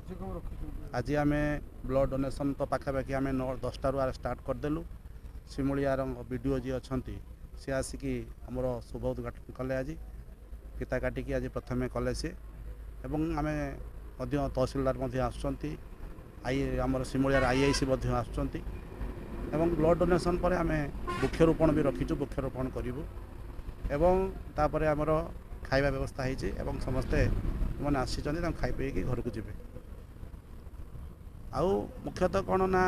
କାର୍ଯ୍ୟକ୍ରମ ରଖିଛନ୍ତି? ଆଜି ଆମେ ବ୍ଲଡ଼ ଡୋନେସନ୍ ତ ପାଖାପାଖି ଆମେ 9-10ଟାରୁ ଆର ଷ୍ଟାର୍ଟ କରିଦେଲୁ। ସିମୁଳିଆର ବିଡ଼ିଓ ଯିଏ ଅଛନ୍ତି, ସେ ଆସିକି ଆମର ଶୁଭ ଉଦ୍ଘାଟନ କଲେ। ଆଜି ଫିତା କାଟିକି ଆଜି ପ୍ରଥମେ କଲେ ସିଏ ଏବଂ ଆମେ ମଧ୍ୟ ତହସିଲଦାର ମଧ୍ୟ ଆସୁଛନ୍ତି, ଆମର ସିମୁଳିଆର ଆଇଆଇସି ମଧ୍ୟ ଆସୁଛନ୍ତି ଏବଂ ବ୍ଲଡ଼ ଡୋନେସନ୍ ପରେ ଆମେ ବୃକ୍ଷରୋପଣ ବି ରଖିଛୁ, ବୃକ୍ଷରୋପଣ କରିବୁ ଏବଂ ତାପରେ ଆମର ଖାଇବା ବ୍ୟବସ୍ଥା ହେଇଛି ଏବଂ ସମସ୍ତେ ଯେଉଁମାନେ ଆସିଛନ୍ତି, ତାଙ୍କୁ ଖାଇ ପିଇକି ଘରକୁ ଯିବେ। ଆଉ ମୁଖ୍ୟତଃ କ'ଣ ନା,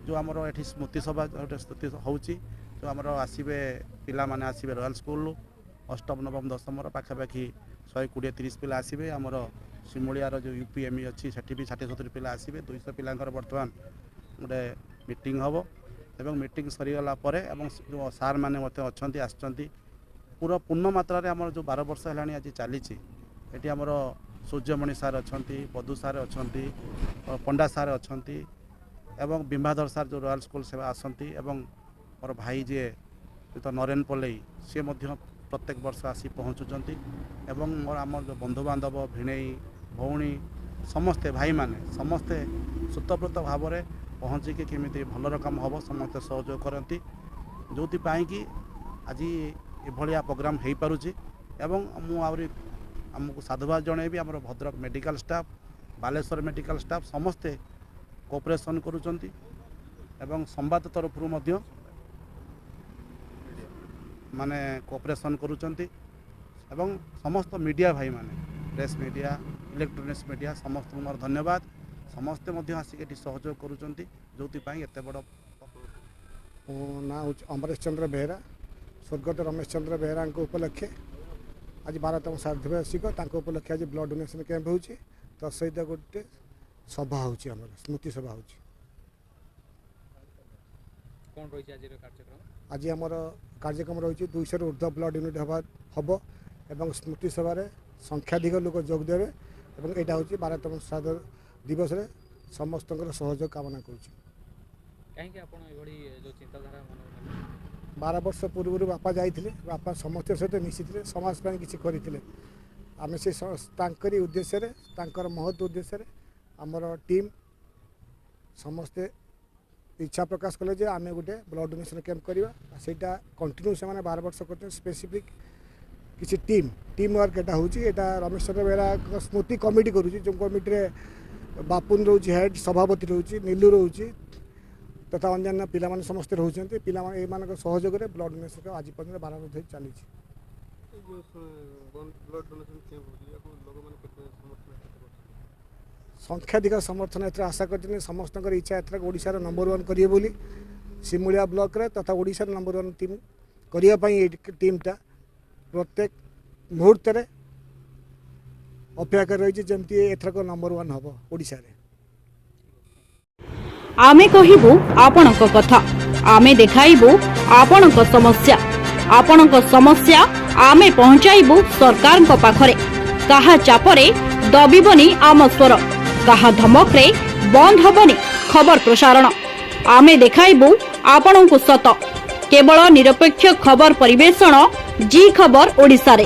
ଯେଉଁ ଆମର ଏଠି ସ୍ମୃତି ସଭା, ଗୋଟେ ସ୍ମୃତି ହେଉଛି, ଯେଉଁ ଆମର ଆସିବେ ପିଲାମାନେ, ଆସିବେ ରୟାଲ ସ୍କୁଲରୁ ଅଷ୍ଟମ, ନବମ, ଦଶମର ପାଖାପାଖି 120-30 ପିଲା ଆସିବେ। ଆମର ସିମୁଳିଆର ଯେଉଁ ୟୁପିଏମ୍ଇ ଅଛି, ସେଠି ବି 60-70 ପିଲା ଆସିବେ। 200 ପିଲାଙ୍କର ବର୍ତ୍ତମାନ ଗୋଟେ ମିଟିଂ ହେବ ଏବଂ ମିଟିଂ ସରିଗଲା ପରେ ଏବଂ ଯେଉଁ ସାର୍ମାନେ ମଧ୍ୟ ଅଛନ୍ତି, ଆସିଛନ୍ତି, ପୁରା ପୂର୍ଣ୍ଣ ମାତ୍ରାରେ ଆମର ଯେଉଁ 12 ବର୍ଷ ହେଲାଣି ଆଜି ଚାଲିଛି। ଏଠି ଆମର ସୂର୍ଯ୍ୟମଣି ସାର୍ ଅଛନ୍ତି, ବଧୁ ସାର୍ ଅଛନ୍ତି, ପଣ୍ଡା ସାର୍ ଅଛନ୍ତି ଏବଂ ବିମ୍ବାଧର ସାର୍ ଯେଉଁ ରୟାଲ ସ୍କୁଲ ସେବା ଆସନ୍ତି ଏବଂ ମୋର ଭାଇ ଯିଏ ତ ନରେନ ପଲେଇ, ସିଏ ମଧ୍ୟ ପ୍ରତ୍ୟେକ ବର୍ଷ ଆସି ପହଞ୍ଚୁଛନ୍ତି ଏବଂ ମୋର ଆମର ଯେଉଁ ବନ୍ଧୁବାନ୍ଧବ, ଭିଣେଇ, ଭଉଣୀ, ସମସ୍ତେ ଭାଇମାନେ ସମସ୍ତେ ସ୍ୱତଃପ୍ରତ ଭାବରେ ପହଞ୍ଚିକି କେମିତି ଭଲର କାମ ହେବ, ସମସ୍ତେ ସହଯୋଗ କରନ୍ତି, ଯେଉଁଥିପାଇଁ କି ଆଜି ଏଭଳିଆ ପ୍ରୋଗ୍ରାମ୍ ହେଇପାରୁଛି। ଏବଂ ମୁଁ ଆହୁରି ଆମକୁ ସାଧୁବାଦ ଜଣାଇବି, ଆମର Bhadrak medical staff, Baleswar medical staff ସମସ୍ତେ କୋଅପରେସନ୍ କରୁଛନ୍ତି ଏବଂ ସମ୍ବାଦ ତରଫରୁ ମଧ୍ୟ ମାନେ କୋଅପରେସନ୍ କରୁଛନ୍ତି ଏବଂ ସମସ୍ତ ମିଡ଼ିଆ ଭାଇମାନେ, ପ୍ରେସ୍ ମିଡ଼ିଆ, ଇଲେକ୍ଟ୍ରୋନିକ୍ସ ମିଡ଼ିଆ, ସମସ୍ତଙ୍କୁ ମୋର ଧନ୍ୟବାଦ। ସମସ୍ତେ ମଧ୍ୟ ଆସିକି ଏଠି ସହଯୋଗ କରୁଛନ୍ତି, ଯେଉଁଥିପାଇଁ ଏତେ ବଡ଼ ମୋ ନାଁ ହେଉଛି ଅମରେଶ ଚନ୍ଦ୍ର ବେହେରା। ସ୍ୱର୍ଗତ ରମେଶ ଚନ୍ଦ୍ର ବେହେରାଙ୍କ ଉପଲକ୍ଷେ ଆଜି 12ତମ ଶ୍ରାଦ୍ଧବାର୍ଷିକ। ତାଙ୍କ ଉପଲକ୍ଷେ ଆଜି ବ୍ଲଡ଼ ଡୋନେସନ୍ କ୍ୟାମ୍ପ ହେଉଛି, ତା ସହିତ ଗୋଟେ ସଭା ହେଉଛି, ଆମର ସ୍ମୃତି ସଭା ହେଉଛି। କ'ଣ ରହିଛି ଆଜିର କାର୍ଯ୍ୟକ୍ରମ? ଆଜି ଆମର କାର୍ଯ୍ୟକ୍ରମ ରହିଛି, 200ରୁ ଉର୍ଦ୍ଧ୍ୱ ବ୍ଲଡ଼ ୟୁନିଟ୍ ହେବ ଏବଂ ସ୍ମୃତି ସଭାରେ ସଂଖ୍ୟାଧିକ ଲୋକ ଯୋଗ ଦେବେ ଏବଂ ଏଇଟା ହେଉଛି 12ତମ ଶ୍ରାଦ୍ଧ ଦିବସରେ ସମସ୍ତଙ୍କର ସହଯୋଗ କାମନା କରୁଛି। କାହିଁକି ଆପଣ ଏଭଳି ଯେଉଁ ଚିନ୍ତାଧାରା ମନକୁ ନେଲେ? 12 ବର୍ଷ ପୂର୍ବରୁ ବାପା ଯାଇଥିଲେ। ବାପା ସମସ୍ତଙ୍କ ସହିତ ମିଶିଥିଲେ, ସମାଜ ପାଇଁ କିଛି କରିଥିଲେ। ଆମେ ସେ ତାଙ୍କରି ଉଦ୍ଦେଶ୍ୟରେ, ତାଙ୍କର ମହତ୍ ଉଦ୍ଦେଶ୍ୟରେ ଆମର ଟିମ୍ ସମସ୍ତେ ଇଚ୍ଛା ପ୍ରକାଶ କଲେ ଯେ ଆମେ ଗୋଟେ ବ୍ଲଡ଼ ଡୋନେସନ୍ କ୍ୟାମ୍ପ କରିବା। ଆଉ ସେଇଟା କଣ୍ଟିନ୍ୟୁ ସେମାନେ 12 ବର୍ଷ କରୁଛନ୍ତି। ସ୍ପେସିଫିକ୍ କିଛି ଟିମ୍ ୱାର୍କ ଏଇଟା ହେଉଛି। ଏଇଟା ରମେଶ ଚନ୍ଦ୍ର ବେହେରାଙ୍କ ସ୍ମୃତି କମିଟି କରୁଛି, ଯେଉଁ କମିଟିରେ ବାପୁନ ରହୁଛି ହେଡ଼୍, ସଭାପତି ରହୁଛି, ନୀଲୁ ରହୁଛି ତଥା ଅନ୍ୟାନ୍ୟ ପିଲାମାନେ ସମସ୍ତେ ରହୁଛନ୍ତି। ପିଲାମାନେ ଏମାନଙ୍କ ସହଯୋଗରେ ବ୍ଲଡ଼ ଡୋନେସନ୍ ଆଜି ପର୍ଯ୍ୟନ୍ତ 12 ବର୍ଷ ଧରି ଚାଲିଛି। ଏଇ ଯେଉଁ ବ୍ଲଡ଼ ଡୋନେସନ୍ କ୍ୟାମ୍ପ ହେଉଛି, ୟାକୁ ଲୋକମାନେ କେତେ ସମର୍ଥନ କେତେ କରୁଛନ୍ତି? ସଂଖ୍ୟାଧିକ ସମର୍ଥନ ଏଥିରେ ଆଶା କରିଛନ୍ତି। ସମସ୍ତଙ୍କର ଇଚ୍ଛା ଏଥର ଓଡ଼ିଶାର ନମ୍ବର ୱାନ୍ କରିବେ ବୋଲି ସିମୁଳିଆ ବ୍ଲକରେ ତଥା ଓଡ଼ିଶାର ନମ୍ବର ୱାନ୍ ଟିମ୍ କରିବା ପାଇଁ ଏଇ ଟିମ୍ଟା ପ୍ରତ୍ୟେକ ମୁହୂର୍ତ୍ତରେ ଅପେକ୍ଷା କରି ରହିଛି, ଯେମିତି ଏଥରକ ନମ୍ବର ୱାନ୍ ହେବ ଓଡ଼ିଶାରେ। ଆମେ କହିବୁ ଆପଣଙ୍କ କଥା, ଆମେ ଦେଖାଇବୁ ଆପଣଙ୍କ ସମସ୍ୟା। ଆପଣଙ୍କ ସମସ୍ୟା ଆମେ ପହଞ୍ଚାଇବୁ ସରକାରଙ୍କ ପାଖରେ। କାହା ଚାପରେ ଦବିବନି ଆମ ସ୍ୱର, କାହା ଧମକରେ ବନ୍ଦ ହବନି ଖବର ପ୍ରସାରଣ। ଆମେ ଦେଖାଇବୁ ଆପଣଙ୍କୁ ସତ, କେବଳ ନିରପେକ୍ଷ ଖବର ପରିବେଷଣ ଜି ଖବର ଓଡ଼ିଶାରେ।